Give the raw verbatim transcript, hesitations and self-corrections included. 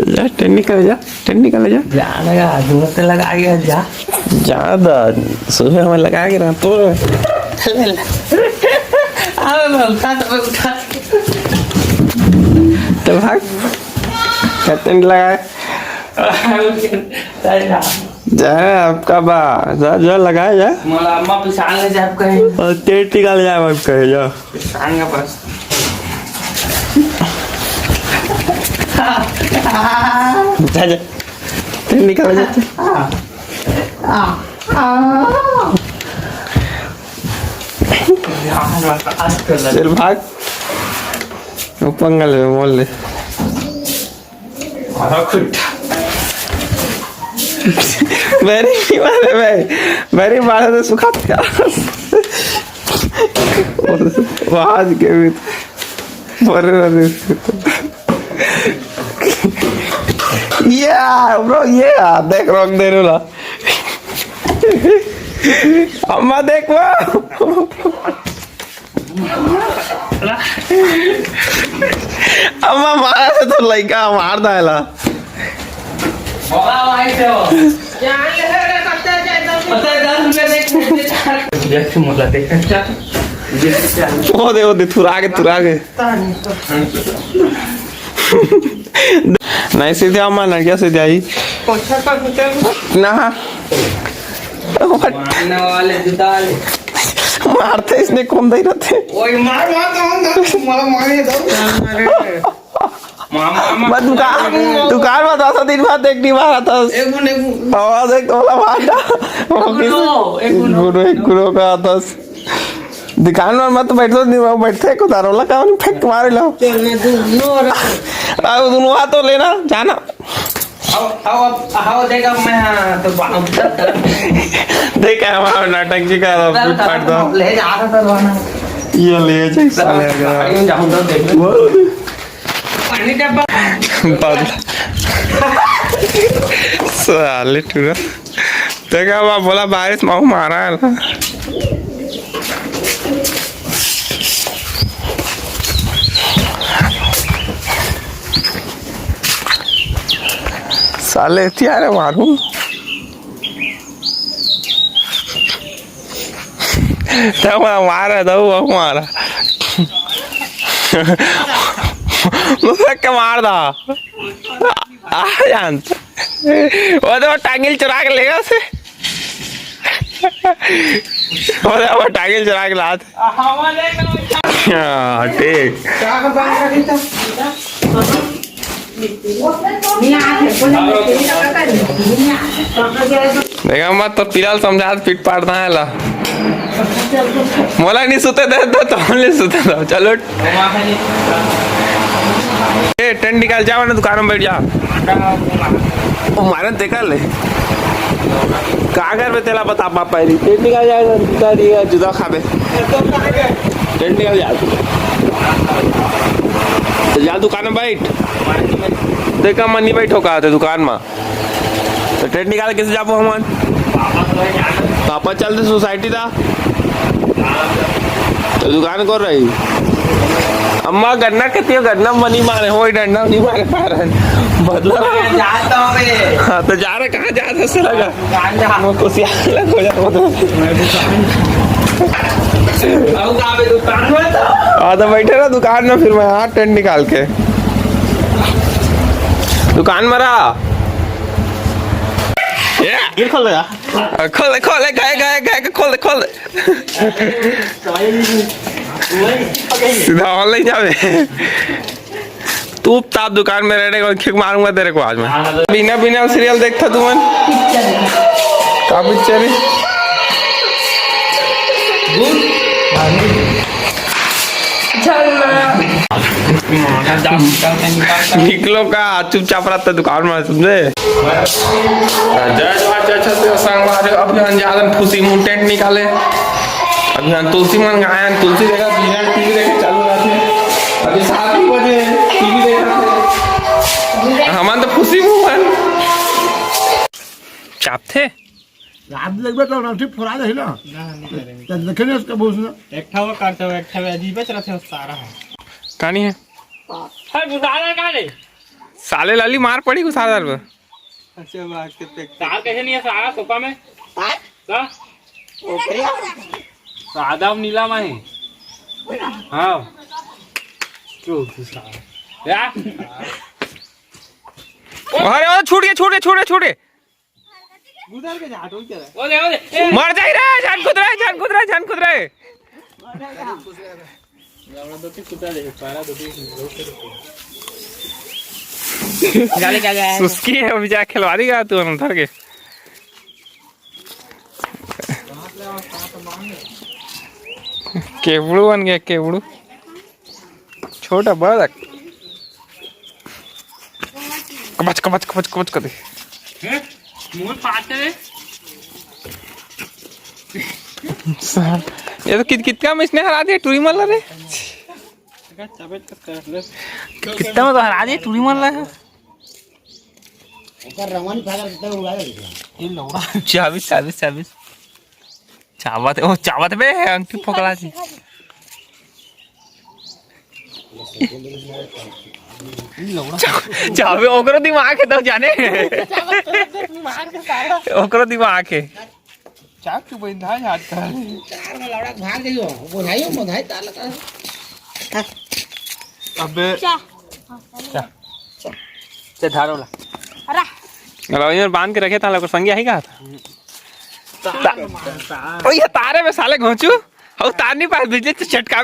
जा, टेंट निकाल जा, टेंट निकाल जा। जा लगा, आज मत लगा गया, जा। जा दा, सुबह हमें लगा के रहा तो। ले ले। अबे उठा, अबे उठा। तो भाग। क्या टेंट लगा है? जा, जा। जा, आपका बा, जा, जा, लगा जा। मोला अम्मा पिसान ले जाब कहे। और टेंट निकाल जाब कहे, जा। पिसान का बस। जा, जा। टेंट निकाल जा। चल भाग। वो पंगा ले, बोल ले। मेरी मारे भाई, मेरी मारे तो सुखा था। वहां के भी मरे रहते। या ब्रो, या देख, रंग दे रहा। अम्मा देख वो। अम्मा मारा से तो लइका मार दायला। बोला भाई से हो। पता है, दस रुपया देख, देख, देख। देख, मोला देख, अच्छा। वो दे, वो दे, थुरा के, थुरा के। नहीं सीधे अम्मा ना, क्या सीधे आई? ना। मारने वाले जुदा ले। मारते इसने कौन दे रहते? ओए, मार, मार, मार, मार, मार, मार, मार, मार। मामा, मामा। मैं दुकान, दुकान में दस दिन बाद देख नहीं मारा था। एक गुण, एक गुण। आवाज एक तोला मार। एक गुण, एक गुण। गुण, एक गुण का था। दुकान में मत बैठो, नहीं वो बैठते को दारोला का उन्हें फेंक मारे लो। चल, मैं दूर, नो, और अब दोनों हाथ तो लेना, जाना। आओ, आओ, अब, आओ, देख, अब मैं, हाँ, तो बा-, देख, हमारा नाटक जी का अब चल, पीट पाट दो। ले जा, आ, तो, तो, ये ले जा, साले का। गाड़ी में जाऊंगा, देख ले। वो पानी डब्बा। बादल। साले टूरा। देखा, अब बोला, बारिश माहू मारा है ना। साले, त्यारे मारू। तब मारा, तब वो मारा। मुझे क्या मार दा? आ, जानता। वो तो टांगिल चुरा के लेगा उसे। वो तो वो टांगिल चुरा के लात। हाँ, ठीक। देखा मत तो पिलाल समझात पीट पाड़ना है ला। मोला नहीं सुते दे तो, तो हम नहीं सुते दो। चलो। ए, टेंट निकाल, जा ना दुकान में बैठ जा। वो मारन ते कर ले। का करबे तेला बता पा पहली। टेंट निकाल जा, जुदा दिए, जुदा खाबे। टेंट निकाल जा। तो जा दुकान में बैठ। देखा, मैं नहीं बैठो कहा थे दुकान में। तो टेंट निकाल कैसे जाबो हमन? वापस चलते सोसाइटी दा। तो दुकान कर रही। अम्मा गन्ना कहती हो, गन्ना मनी मारे हो, डंडा नहीं मारे पा रहे। मतलब मैं जाता हूँ बे। हाँ, तो जा रहे, कहाँ जा रहे से लगा? दुकान जा। वो कुछ यार अलग हो जाता तो। अब कहाँ पे दुकान में तो? हाँ, तो बैठे रहो दुकान में, फिर मैं हाँ टेंट निकाल के दुकान में रहा। ये। खोल दे, खोल दे, खोल दे, गए, गए, गए, खोल दे, खोल दे। सीधा ऑनलाइन जावे। तू ताप दुकान में रहने को किक मारूंगा तेरे को आज मैं। बिना, बिना सीरियल देखता तू मन? का पिक्चर है? निकलो का, चुपचाप रहता दुकान में, समझे? जय जोहार, जय छत्तीसगढ़, संगवारी हो। अभी हम जादन फुसी मुंह टेंट निकाले। अभी हम तुलसी मन गायन, तुलसी देखा, बिना टीवी देखे चालू रहते। अभी सात ही बजे टीवी देखा थे। हमन तो फुसी मुंह मन। चाप थे? रात लगबे तो रौटी फोड़ा दे ना। ना, नहीं करेंगे। तो देखे नहीं उसका बोस ना। एक ठा वो करते हो, एक ठा अजीबे से रहते हो सारा। कहानी है। है, घुसारा कहाँ रे? साले लाली मार पड़ी घुसारदार पर। अच्छा, बात के पेट। तार कैसे नहीं है सारा सोफा में? तार? का? ओकरे। सादा नीला में है। हाँ। क्यों घुसारा? या? अरे, ओ, छूट गए, छूट गए, छूट गए, छूट गए। गुजर के झाटू चला। ओले, ओले, ए। मर जाई रे, जान खुद रहे, जान खुद रहे, जान खुद रहे। गाली क्या जाए? सुस्की है, अभी जा खिलवा देगा तू अंदर के। केवड़ू बन गया, केवड़ू। छोटा बड़ा। कबच, कबच, कबच, कबच कर दे। हैं? मुंह फाटे। ये तो कित-, कितना में इसने हरा दिया टूरी मल्ला रे। कितना में तो हरा दिया टूरी मल्ला है। ऊपर रमन फागर कितना उड़ा है। ये लौड़ा। चाबीस, चाबीस, चाबीस। चावत, ओ, चावत बे, अंगठी फोकला जी। चा-, चावे, ओकरो दिमाग है तो जाने। ओकरो दिमाग है। चाक चुप बंधा है हाथ का। चार में लौड़ा भाग जाइयो, बोधाइयो, बोधाई तार लगा। अबे। चा। चा। चा धारो ला। अरे। अरे, इधर बांध के रखे था, लोग संगी आई का? ओ, ये तारे में साले घोंचू। और तार नहीं पास, बिजली तो चटका।